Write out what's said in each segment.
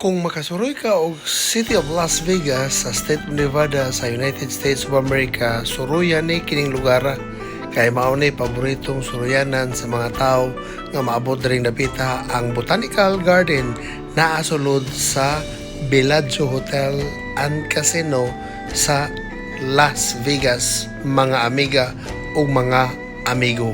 Kung makasuroy ka og City of Las Vegas sa State of Nevada sa United States of America, suruyan ni kining lugar kay mao ni paboritong suruyanan sa mga tao nga maabot diring dapita, ang Botanical Garden naa sulod sa Bellagio Hotel and Casino sa Las Vegas, mga amiga ug mga amigo.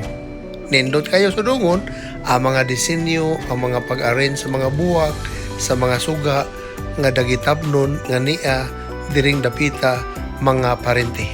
Nindot kayo sudungon ang mga disenyo, ang mga pag-arrange sa mga buwak, sa mga suga nga dagitabnon nga nia diring dapita, mga parente.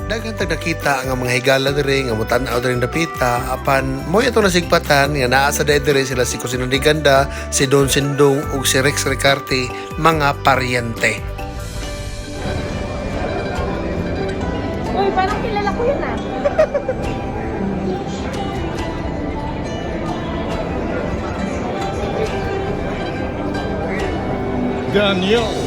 Daghan tag nakita nga mga higala diri nga motan-aw diri dapita, apan mo ato nasigpatan nga naa sa diri sila si Kusina de Ganda, si Don Sindong ug si Rex Ricarte, mga paryente. Uy, parang kilala ko yun ah. Daniel.